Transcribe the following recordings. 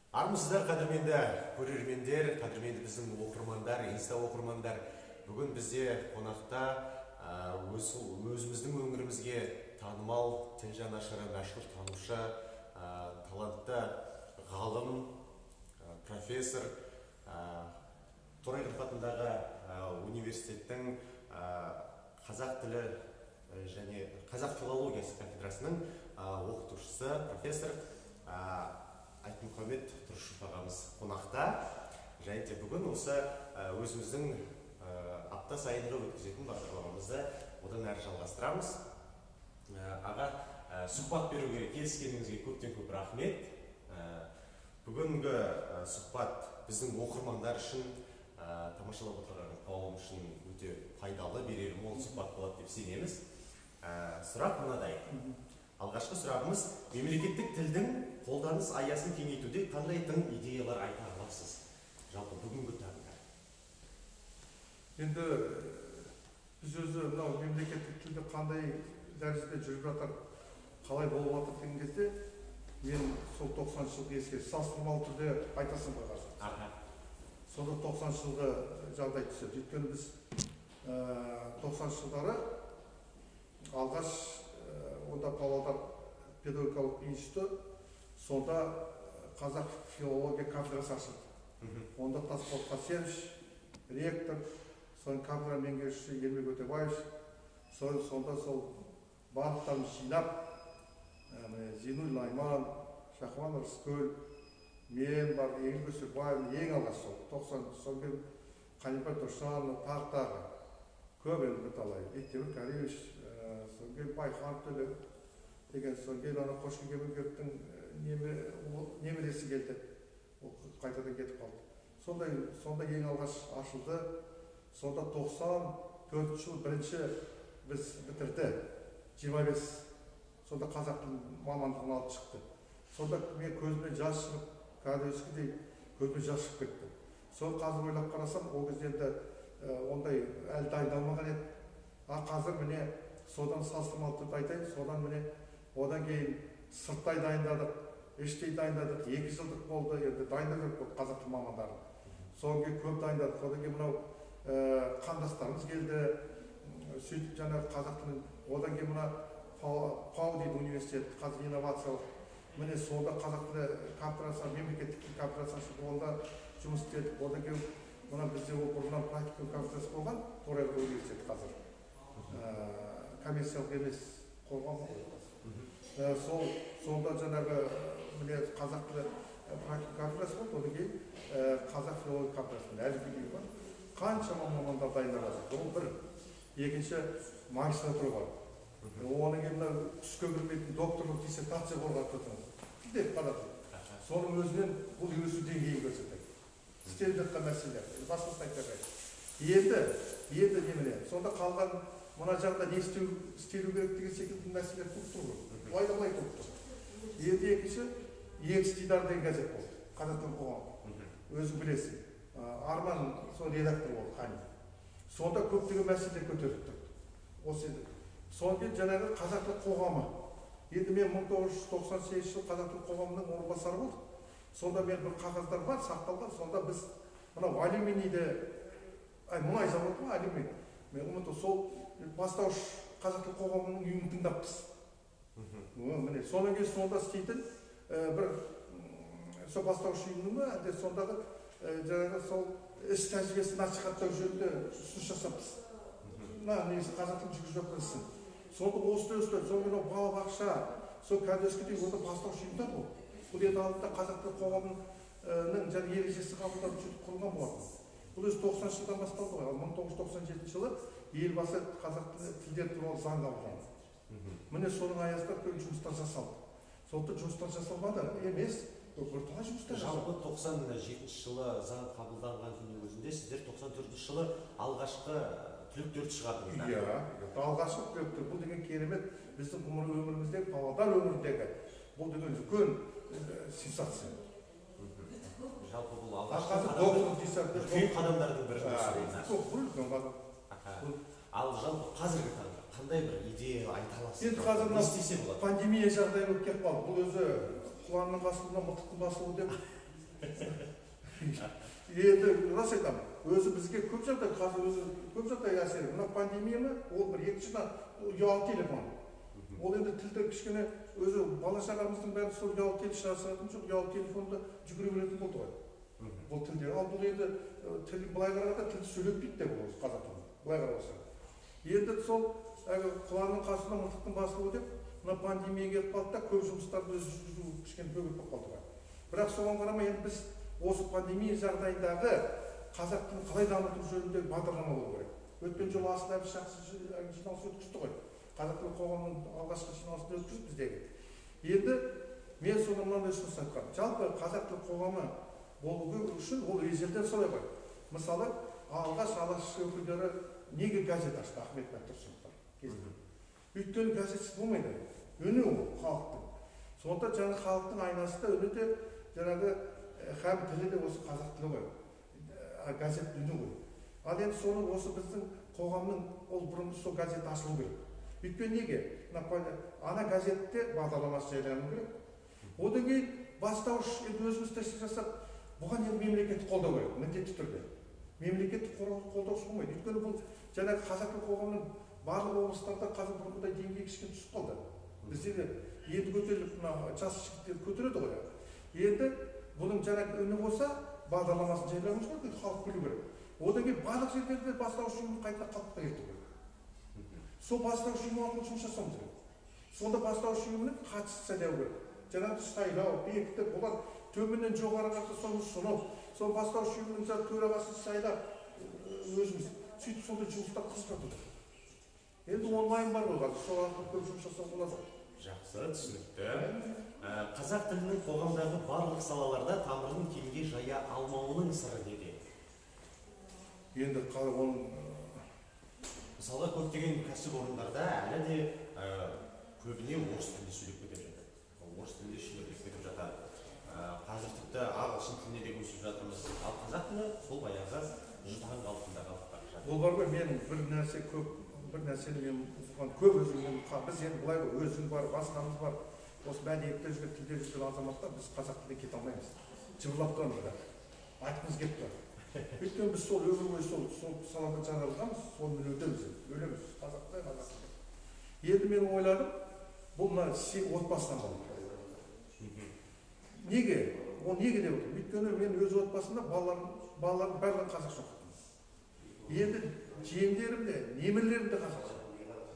Армысыздар, қадірменді көрермендер, қадірменді біздің оқырмандар, инста оқырмандар. Бүгін бізде қонақта өзіміздің өңірімізге танымал тіл жанашыры, мәшһүр танушы, талантты ғалым, профессор, Торайғыров атындағы университеттің қазақ тілі және қазақ филологиясы кафедрасының оқытушысы, профессор Айтмұхаммед Тұрышев ағамыз қонақта. Және де бүгін осы өзіміздің апта сайынғы өткізетін бағдарламамызды одан әрі жалғастырамыз. Аға, сұхбат беруге келіскеніңізге көптен көп рахмет. Бүгінгі сұхбат біздің оқырмандар үшін, тамашалап отырған қауым үшін өте пайдалы, берері мол сұхбат болады деп сенеміз. Сұрақ мынадай. Алғашқы сұрағымыз: мемлекеттік тілдің қолданыс аясын кеңейтуде қандай тың идеялар айта аласыз? Жалпы бүгінгі таңда. Енді біз өзі мынау мемлекеттік тілді қандай дәрежеде жүріп жатыр, қалай болып жатыр деген кезде, мен сол 90-шы жылғы еске салыстырмалы түрде айтасың ғой қазір. Сонда 90-шы жылғы жағдай түседі. Өйткені біз 90-шы жылдары алғаш онда Павлодар педагогикалық институты, сонда қазақ филология кафедрасы ашылды. Онда Тасболат Хасенович ректор, соның кафедра меңгерушісі Ермек Өтебаевич, сонда сол барлықтарын жинап, міне Зейнуллин Айман, Шахман Рыскүл, мен бар, Еңлік Өсербаев, ең алғаш сол 90, содан кейін Қанипа Досжанов, тағы көп енді бірталай, Бектемір Каримович, содан кейін Байхан Төле деген, содан кейін ана Қошқыл немересі келді, ол қайтадан кетіп қалды. Сонда ең алғаш ашылды. Сонда 94 жылы бірінші біз бітірді, 25, сонда қазақ тілі мамандығын алып шықты. Сонда мен көзіме жас шығып, кәдімгідей көзіме жас шығып кетті. Соны қазір ойлап қарасам, ол кезде енді ондай әлі дайындалмаған еді. А қазір міне содан салыстырмалы түрде айтайын, содан міне одан кейін сырттай дайындадық, іштей дайындадық, 2 жылдық болды, енді дайындау керек болды қазақ тілі мамандарын. Содан кейін көп дайындадық, одан кейін мынау қандастарымыз келді, сөйтіп жаңағы қазақ тілін, одан кейін мына ПАУ дейді университет, қазір инновациялық, міне сонда қазақ тілі кафедрасы, мемлекеттік тіл кафедрасы ашылды, онда жұмыс істедік. Одан кейін мына бізде ол бұрыннан практикум кафедрасы болған, Торайғыров университеті қазір коммерциялық емес қоғам. Сол сонда жаңағы міне қазақ тілі практикум кафедрасы болды, одан кейін қазақ филология кафедрасы әлі күнге бар. Қаншама мамандар дайындап жатыр. Ол бір. Екінші магистратура бар. Оның кейін мына түске кірмейтін докторлық диссертация қорғап жатырмыз. Деп қазақ. Соның өзінен бұл өсу деңгейін көрсетеді. Істеліп жатқан мәселелер. Басқасын айтпай қояйын. Енді немене? Сонда қалған мына жағда не істелу керек деген секілді мәселелер туып тұр ғой. Былай да былай туып тұр. Енді екінші Егіс дидар деген газет болды. Қазақстан қоғамы. Өзің білесің. Арман сол редактор болды, Қани. Сонда көптеген мәселелер көтеріліп тұрды. Осы енді. Содан кейін жаңағы қазақ тілі қоғамы. Енді мен 1998 жылы қазақ тілі қоғамының орынбасары болдық. Сонда мен бір қағаздар бар, сақталған. Сонда біз мынау алюминийді, мұнай заводы ма, алюминий. Мен ұмыттым, сол бастауыш қазақ тілі қоғамының ұйымын тыңдаппыз. Міне, содан кейін сонда істейтін бір сол бастауыш ұйымның ба, әлде сондағы жаңағы сол іс тәжірибесін насихаттау жөнінде ұсыныс жасаппыз. Мына негізі қазақ тілін жүргізіп жатқан ісін. Сонда осыны өсті, содан кейін балабақша, сол кәдескі онда бастауыш ұйымдар болды. Бұл енді алдында қазақ тілі қоғамының жаңа ережесі қабылданып сөйтіп құрылған болатын. Бұл өзі 90 жылдан басталды ғой. Ал 1997 жылы елбасы қазақ тілі тілдері туралы заң қабылданды. Міне соның аясында үлкен жұмыстар жасалды. Сондықтан жұмыстар жасалмады емес, бірталай жұмыстар жасалды. Жалпы 97 жылы заң қабылданған күннің өзінде сіздер 94 жылы алғашқы түлектерді шығардыңыздар. Иә, алғашқы түлектер. Бұл деген керемет біздің өміріміздегі, Павлодар өңіріндегі бұл деген үлкен сенсация. Жалпы бұл алғашқы үлкен қадамдардың бірі. Бұл үлкен қадам. Ал жалпы қазіргі таңда қандай бір идея айта аласыз? Енді қазір не істесе болады? Пандемия жағдайы болып кетіп қалды. Бұл өзі құланның қасында мылтықтың басылуы деп Енді рас айтамын, өзі бізге көп жағдай, қазір өзі көп жағдай әсер. Мына пандемия ма, ол бір, екіншіден ұялы телефон. Ол енді тілді кішкене өзі бала шағамыздың бәрі сол ұялы телефон жоқ, ұялы телефонда жүгіре беретін болды ғой. Бұл тілде. Ал бұл енді тіл былай қарағанда тілді сөйлетпейді де бұл қазақ тілін. Былай қарап. Енді сол әлгі құланның қасында мылтықтың басылуы деп мына пандемия келіп қалды да көп жұмыстарды өзі жүргізу кішкене бөгет болып қалды ғой. Бірақ соған қарамай енді біз осы пандемия жағдайындағы қазақ тілін қалай дамыту жөнінде бағдарлама болу керек. Өткен жолы Асыл Әбіш жақсы жиналыс өткізді ғой. Қазақ тілі қоғамының алғашқы жиналысын өткізді біздегі. Енді мен соны мынандай ұсыныс айтқанмын. Жалпы қазақ тілі қоғамы болу үшін ол ежелден солай ғой. Мысалы, алғаш Алаш өкілдері неге газет ашты Ахмет Байтұрсыновтар кезінде? Өйткені газетсіз болмайды. Үні ол халықтың. Сондықтан жаңағы халықтың айнасы да үні де жаңағы һәм тілі де осы қазақ тілі ғой. Газет үні ғой. Ал енді соны осы біздің қоғамның ол бұрынғы сол газет ашылу керек. Өйткені неге? Ана газетте бағдарламасы жариялану керек. Одан кейін бастауыш енді өзіміз тіршілік жасап, бұған енді мемлекетті қолдау керек, міндетті түрде. Мемлекеттік қолдаусыз болмайды. Өйткені бұл жаңағы қазақ тілі қоғамының барлық облыстарда қазір бұрынғыдай деңгейі кішкене түсіп қалды. Бізде де енді көтеріліп, мына жас жігіттер көтереді ғой. Енді бұның жаңағы үні болса, бағдарламасын жариялауымыз керек, халық білу керек. Одан кейін барлық жерлерде бастауыш ұйымды қайта қалыпқа келтіру керек. Сол бастауыш ұйым арқылы жұмыс жасауымыз керек. Сонда бастауыш ұйымның хатшысы сайлау керек. Жаңағы сайлау, бекітіп, олар төменнен жоғары қарата соны ұсынып, сол бастауыш ұйымның төрағасын сайлап, өзіміз сөйтіп сондай жұмыстар қызып жатыр. Енді онлайн бар ғой қазір, сол арқылы көп жұмыс жасауға болады. Жақсы, түсінікті. Қазақ тілінің қоғамдағы барлық салаларда тамырын кеңге жая алмауының сыры неде? Енді оның мысалға көптеген кәсіпорындарда әлі де көбіне орыс тілінде сөйлеп кетіп жатады. Орыс тілінде шүберіліп кетіп жатады. Қазір тіпті ағылшын тіліне де көшіп жатырмыз. Ал қазақ тілі сол баяғы жұтаң қалпында қалып бара жатыр. Ол бар ғой, мен бір нәрсе көп, бір нәрсені мен оқыған көп өзім, біз енді былай ғой, өзім бар, басқамыз бар, осы мәдениетте жүрген, тілде жүрген азаматтар біз қазақ тіліне кете алмаймыз. Жыбырлап тұрамыз бірақ. Айтқымыз келіп тұрады. Өйткені біз сол өмір бойы сол салада жаралғанбыз, сонымен өтеміз, өлеміз. Қазақ тілі, қазақ тілі. Енді мен ойладым, бұл мына отбасынан болады. Неге? Ол неге деп отырмын? Өйткені мен өз отбасымда балаларым барлығын қазақша оқыттым. Енді жиендерім де, немерелерім де қазақша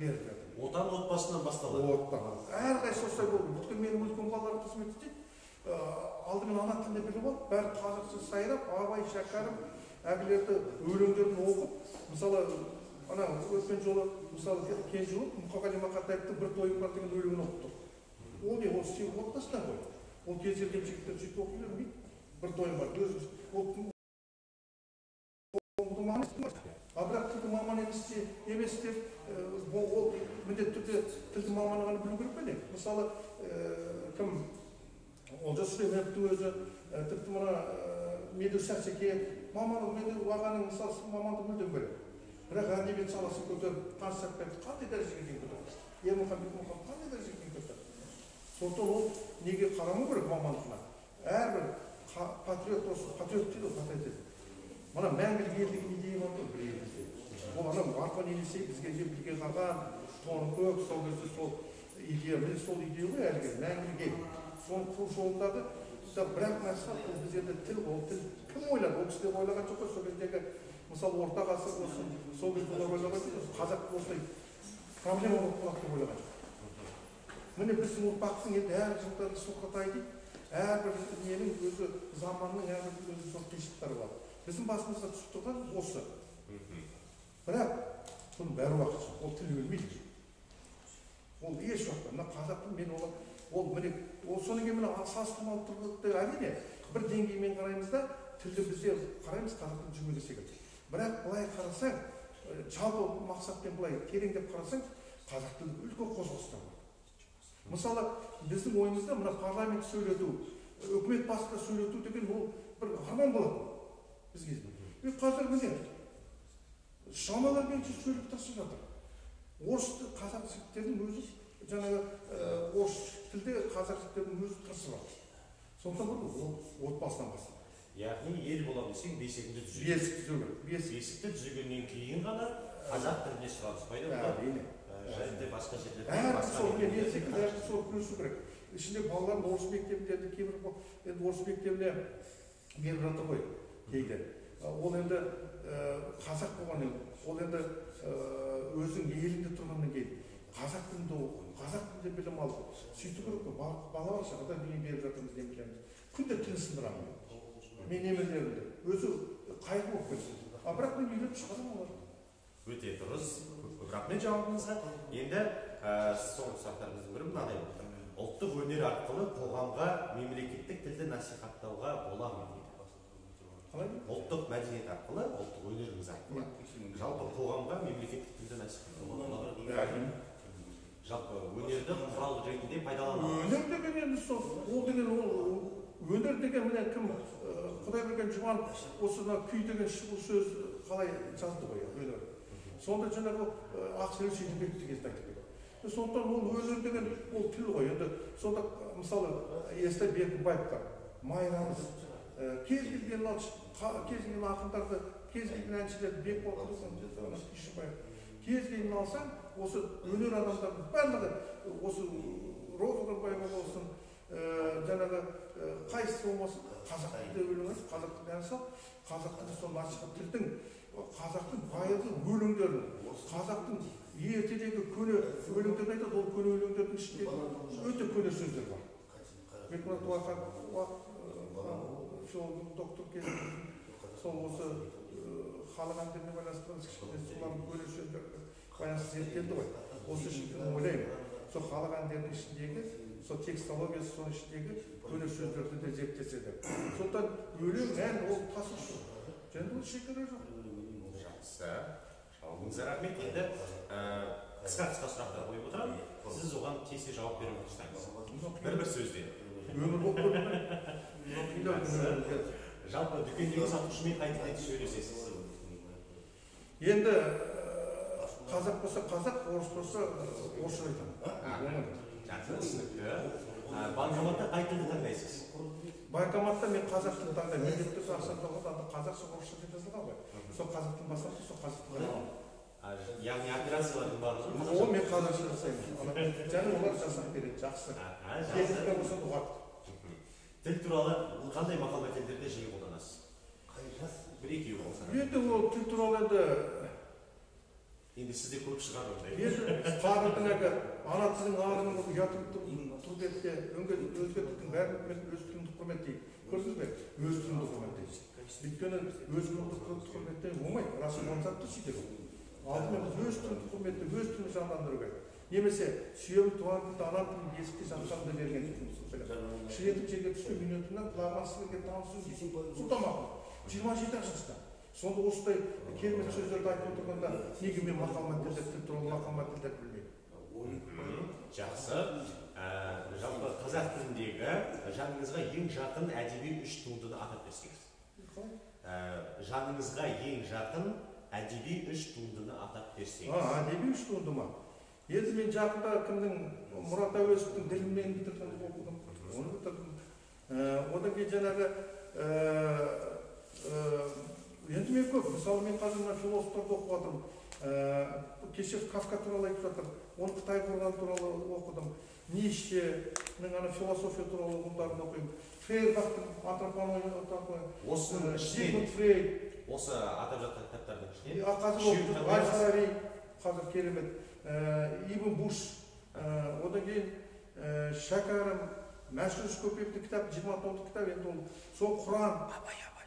беріп жатыр. Отан отбасынан басталады. Отан. Әрқайсысы осылай болды. Өйткені менің үлкен балаларым қызмет істейді. Алдымен ана тілінде біліп алып, бәрі қазақша сайрап, Абай, Шәкәрім, әлгілерді өлеңдерін оқып, мысалы, ана өткен жолы, мысалы, Кенжеұлы Мұқағали Мақатаевтың «Бір тойым бар» деген өлеңін оқып тұр. Ол не, ол сенің отбасынан ғой. Ол кез келген жігіттер сөйтіп оқи бермейді. Бір тойым бар. Өзіміз ол ал бірақ тілдің маманы емес деп, ол міндетті түрде тілдің маманы ғана білу керек пе не? Мысалы, кім Олжас Сүлейменовтің өзі, тіпті мына Медеу Сәрсеке, маманы Медеу ағаның мысалы мамандығы мүлдем бөлек. Бірақ әдебиет саласын көтеріп, Қаныш Сәтбаевты қандай дәрежеге дейін көтерді? Ермұхан Бекмұханов қандай дәрежеге дейін көтерді? Сондықтан ол неге қарамау керек мамандығына? Әрбір патриот осы, патриот дейді ғой, патриот. Мына мәңгілік ел деген идея бар ғой бір елімізде. Ол ана Артон Елисей бізге бірге қалған, тоны көк, сол кезде сол идея, міне сол идея ғой әлгі, мәңгілік ел. Соның құру жолындағы бірақ мақсат ол біз енді тіл, ол тіл кім ойлады? Ол кісілер ойлаған жоқ қой, сол кездегі, мысалы, орта ғасыр болсын, сол кезде олар ойлаған жоқ, қазақ осылай проблема болып қалады деп ойлаған жоқ. Міне біздің ұрпақтың енді әр жылдары соқатай дейді, әрбір ненің өзі заманның әрбір өзі сол қиыншылықтары бар. Біздің басымызға түсіп тұрған осы. Бірақ бұның бәрі уақытша, ол тіл өлмейді. Ол еш уақытта, мына қазақ тілі мен ол міне, ол содан кейін мына салыстырмалы тұрғыда әрине бір деңгеймен қараймыз да, тілді бізде қараймыз қазақ тілін жүрмеген секілді. Бірақ былай қарасаң, жалпы мақсатпен былай тереңдеп қарасаң, қазақ тілі үлкен қозғалыстар бар. Мысалы, біздің ойымызда мына парламент сөйлету, үкімет басында сөйлету деген ол бір арман болатын біз кезінде. Қазір міне шамалар келгенше сөйлеп тырысып жатыр. Орыс қазақ жігіттерінің өзі жаңағы орыс тілде қазақ жігіттерінің өзі тырысып жатыр. Сондықтан бұл отбасынан басталады. Яғни ел боламын десең, бесігіңді түзе. Бесік түзеу керек. Бесікті түзегеннен кейін ғана қазақ тіліне сұраныс пайда болады. Әрине. Және де басқа жерлерде Әркім сол мен секілді әркім сол күресу керек. Ішінде балаларын орыс мектебінде енді кейбір енді орыс мектебіне беріп жатыр ғой кейде. Ол енді қазақ болғаннан кейін, ол енді өзің елінде тұрғаннан кейін қазақ тілінде оқу, қазақ тілінде білім алу, сөйту керек қой. Балалар шағада не беріп жатырмыз, не білеміз. Күнде тіл сындырамын мен. Мен немерелерімді өзі қайғы болып кетсін. А бірақ мен үйретіп шығарамын оларды. Өте дұрыс. Көп рахмет жауабыңызға. Енді соңғы сұрақтарымыздың бірі мынадай болды. Ұлттық өнер арқылы қоғамға мемлекеттік тілді насихаттауға бола ма дейді? Қалай? Ұлттық мәдениет арқылы, ұлттық өнеріміз арқылы жалпы қоғамға мемлекеттік тілді насихаттауға бола ма? Әрине. Жалпы өнерді құрал ретінде пайдалана аламыз. Өнер деген енді сол, ол деген ол өнер деген міне кім Құдайберген Жұманов осы мына күй деген шығу сөз қалай жазды ғой өнер. Сонда жаңағы Ақселеу Сейдімбеков деген айтып кетті. Сондықтан ол өнер деген ол тіл ғой. Енді сонда мысалы Естай Беркімбаевтар, Майрамыз, кез келген кез келген ақындарды, кез келген әншілерді, Бекболат Күйшібаев, кез келген алсаң, осы өнер адамдарының барлығы осы Роза Оторбаева болсын, жаңағы қайсысы болмасын, қазақ тілінде өлең айтып, қазақ тілінде ән салып, қазақ тілінде сол насихат тілдің, қазақтың байырғы өлеңдерін, қазақтың ертедегі көне өлеңдерін айтады. Ол көне өлеңдердің ішінде өте көне сөздер бар. Бекмұрат филология доктор кезінде сол осы халық әндеріне байланысты кішкене солардың көне сөздеріне байланысты зерттелді ғой. Осы үшін мен ойлаймын, сол халық әндерінің ішіндегі сол текстологиясы, соның ішіндегі көне сөздерді де зерттесе де. Сондықтан өлең, ән ол тасушы. Және ол шекара жоқ. Жақсы. Жауабыңызға рахмет. Енді қысқа-қысқа сұрақтар қойып отырамын. Сіз оған тез жауап беруге тырысаңыз. Бір-бір сөзбен. Өмір болып көрдім. Жалпы дүкендегі сатушымен қай тілде сөйлесесіз? Енді қазақ болса қазақ, орыс болса орысша айтамын. Жақсы, түсінікті. Банкоматта қай тілді таңдайсыз? Банкоматта мен қазақ тілін таңдаймын. Міндетті түрде ақша алғанда қазақша, орысша деп жазылған ғой. Сол қазақ тілін басамын, сол қазақ тілін аламын. Яғни операциялардың барлығы қазақша? Ол мен қазақша жасаймын. Және олар жасап береді, жақсы. Техника болса ұғады. Тіл туралы қандай мақал-мәтелдерді жиі қолданасыз? Бір екеуі болса. Енді ол тіл туралы енді енді сізде көп шығар ондай. Енді қағырдың әлгі ана тілдің арының ұятын тұр деп те өзге тілдің бәрін өз тіліңді құрметтейді. Көрдіңіз бе? Өз тіліңді құрметтейді. Өйткені өз тіліңді құрметтеу оңай, расул мансапты сөйтеді. Алдымен біз өз тіліңді құрметтеу, өз тілімізді жандандыру керек. Немесе сүйемін туған тілді, ана тілін есікте жатқанды берген. Шыр етіп жерге түскен минутынан құлағыма сіңірген таныс сөз Сұлтанмахмұт 27 жаста. Сонда осындай керемет сөздерді айтып отырғанда неге мен мақал-мәтелдер, тіл туралы мақал-мәтелдер білмеймін? Жақсы. Жалпы қазақ тіліндегі жаныңызға ең жақын әдеби үш туындыны атап берсеңіз. Жаныңызға ең жақын әдеби үш туындыны атап берсеңіз. Әдеби үш туынды ма? Енді мен жақында кімнің Мұрат Әуезовтің Діліммен бітірдім, оқыдым, оны бітірдім. Одан кейін жаңағы енді мен көп, мысалы мен қазір мына философтарды оқып жатырмын. Кеше Кафка туралы айтып жатыр, оны Қытай қорғаны туралы оқыдым. Ницшенің ана философия туралы ұғымдарын оқимын. Фейербахтың антропологиясын Осының Зигмунд Фрейд. Осы атап жатқан кітаптардың ішінен Қазір оқыдым, Әл-Фараби қазір керемет. Ибн Буш, одан кейін Шәкәрім, Мәшһүр Жүсіп кітап, 20 томдық кітап, енді ол сол Құран. Абай, Абай.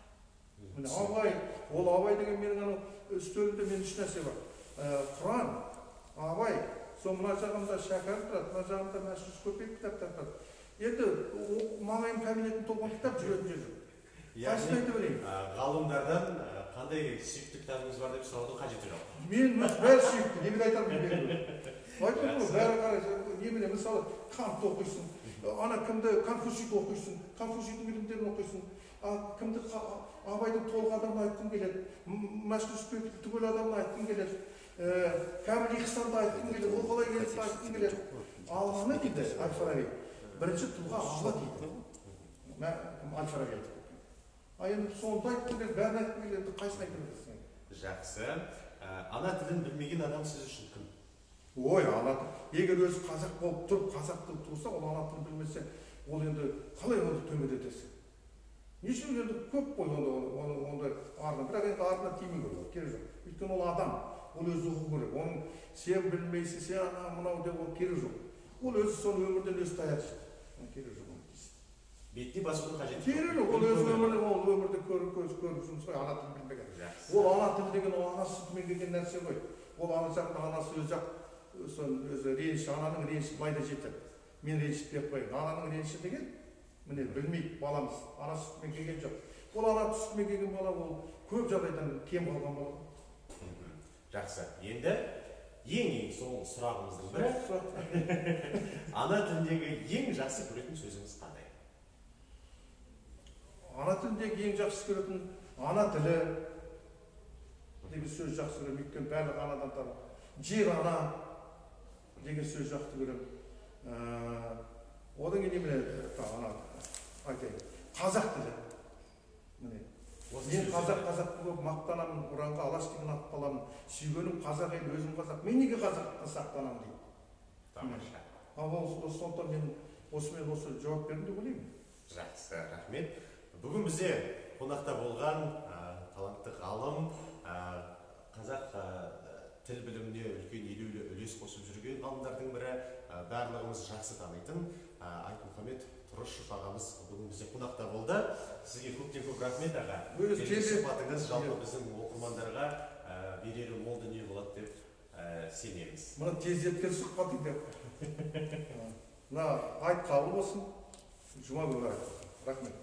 Міне Абай, ол Абай деген менің анау үстелімде менің үш нәрсе бар. Құран, Абай, сол мына жағымда Шәкәрім тұрады, мына жағымда Мәшһүр Жүсіп кітаптар тұрады. Енді маңайым кабинетім толған кітап, жүретін жер жоқ. Қайсысын айта берейін? Ғалымдардан қандай сүйікті кітабыңыз бар деп сұраудың қажеті жоқ. Мен бәрі сүйікті, немене айтарым білмеймін. Айтып ғой, бәрі қарай, немене, мысалы, Кантты оқисың, ана кімді, Конфуцийді оқисың, Конфуцийдің ілімдерін оқисың, кімді, Абайдың толық адамын айтқым келеді, Мәшһүр Жүсіпбектің түгел адамын айтқым келеді, Кәміл Ихсанды айтқым келеді, ол қалай келеді айтқым келеді. Алланы дейді Әл-Фараби, бірінші тұлға Алла дейді. Әл-Фараби айтып кеткен. А енді соны айтқым келеді, бәрін айтқым келеді, енді қайсысын айтып бересің? Жақсы. Ана тілін білмеген адам сіз үшін кім? Ой, ана егер өзі қазақ болып тұрып, қазақ тілі туса, ол ана тілін білмесе, ол енді қалай оны төмендетесің? Неше енді көп қой ондай арына, бірақ енді арына тимеу керек, керек жоқ. Өйткені ол адам, ол өзі оқу керек. Оның сен білмейсің, сен ана мынау деп ол керек жоқ. Ол өзі соны өмірден өзі таяқ жейді. Керек жоқ оны дейсің. Бетіне басудың қажеті жоқ. Керек жоқ, ол өзі өмірде, ол өмірде көріп, көз көріп жұмыс қой, ана тілін білмеген. Ол ана тіл деген ол ана сүтімен келген нәрсе ғой. Ол ана жағында анасы өзі ақ, өзі реніш, ананың реніші былай да жетеді. Мен ренішті деп қояйын. Ананың реніші деген, міне білмейді баламыз, ана сүтімен келген жоқ. Ол ана сүтімен келген бала, ол көп жағдайдан кем қалған бала. Жақсы. Енді ең соңғы сұрағымыздың бірі. Ана тіліндегі ең жақсы көретін сөзіңіз қандай? Ана тіліндегі ең жақсы көретін ана тілі деген сөз жақсы көремін. Өйткені барлығы анадан табылады. Жер ана деген сөз жақсы көремін. Одан кейін міне ана айтайын. Қазақ тілі. Міне. Мен қазақ болып мақтанамын, ұранға алаш деген ат баламын. Сүйгенім қазақ ел, өзім қазақ. Мен неге қазақтан сақтанамын дейді. Тамаша. Ал сондықтан мен осымен осы жауап бердім деп ойлаймын. Жақсы, рахмет. Бүгін бізде қонақта болған талантты ғалым, қазақ тіл біліміне үлкен елеулі үлес қосып жүрген ғалымдардың бірі, барлығымыз жақсы танитын Айтмұхаммед Тұрышев ағамыз бүгін бізде қонақта болды. Сізге көптен көп рахмет, аға. Сұхбатыңыз жалпы біздің оқырмандарға берері мол дүние болады деп сенеміз. Мына тездеткен сұхбат деп. Мына айт қабыл болсын. Жұма мүбәрак. Рахмет.